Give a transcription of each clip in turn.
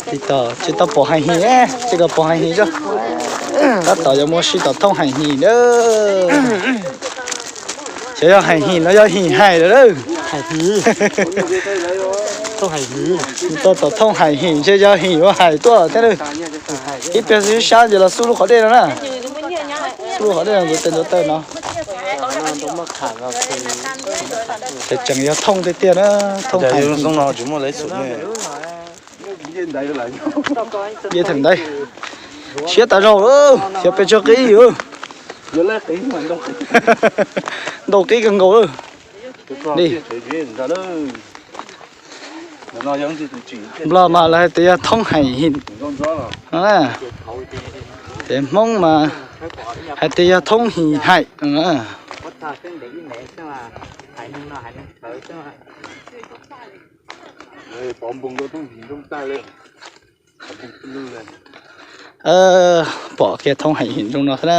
Tiv tauj tsis tau pom hais him, tsis tau pom hais him tso. Tab tom yuav muaj sib tom thooj hais him na. Xyov yog hais him los yog him hais lawm. Tau tom thooj hais him ntshe yog him ua hais tuaj thiab na. Ib pliag sib sab ces los xub lub qhov dej no na. Xub lub qhov dej no ntxuav tes ntxuav taw no. Ces tseem yog thooj tiag tiag na, thooj hais him. Nce them ntaiv, siab tas zog lawm, xyov pes tsawg qib. Ntau qib kawg nkaus lawm. Li Nplog mas lawv hais tias yog thoob haim him, ces Hmoob mas hais tias yog thoob him haim. Pom kiag thoob haim him zoo no xwb na.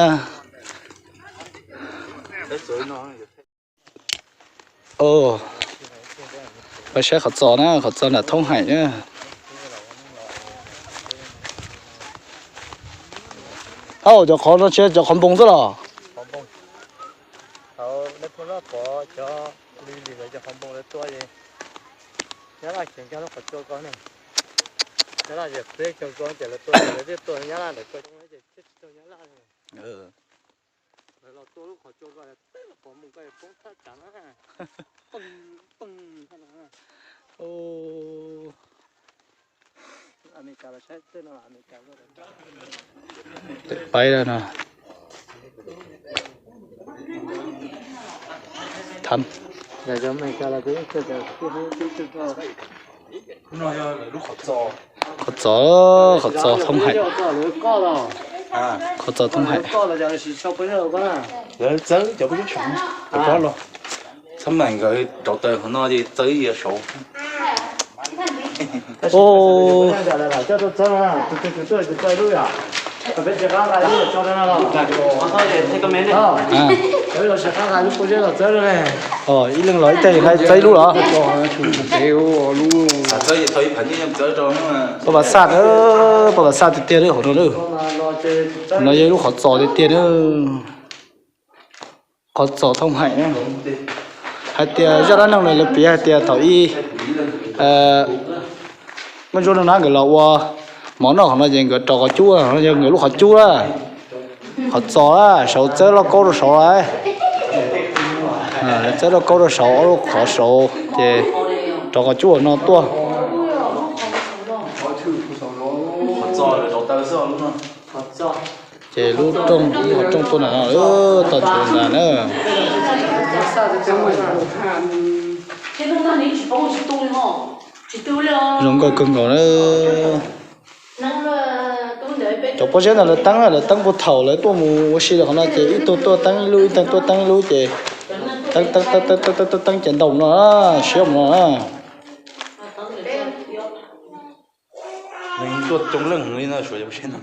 Peb saib qhov txos na, qhov txos nram thoob haim na. Au, cov qhov no tsis yog cov qhov npoo xwb los? Tej paib no. Qhov txos, qhov txos thoob haim. Qhov txos thoob haim. Txawb cov peb caug saud, txhob mam nkawd rauv taws qhov no ces txawb saud. Ib leeg los ib teg nqa txawb ib lub los. Paj vas xaj na, paj vas xaj tiag tiag lawm hauv no. Hauv no yog ib lub qhov txos tiag tiag na. Qhov txos thoob haim. Hais tias zaj dab neeg no lawv piav hais tias thaum ub Muaj ntsuab noj nab nkawd los ua mov noj qhov no ces nkawd rau qhov cub, yog nkawd lub qhov cub lawm. Qhov txos lawm, saud txawb lauj kaub rau saud lawm. Txawb lauj kaub rau saud, ob lub qhov saud ces rau qhov cub no tuaj. Ces lub rooj, lub qhov rooj tuaj na, toj ntsuav ntag na. Zoo nkauj kawg nkaus na. Cov pob zeb ntawd lawv teeb, lawv teeb puag thaum lawv tuaj mus ua si rau qhov no ces ib tug tuaj teeb ib lub, ib tug tuaj teeb ib lub ces teeb teeb teeb teeb ces ntaus no, siab mus no. Tuaj coob leej li no, suav yog pob zeb no.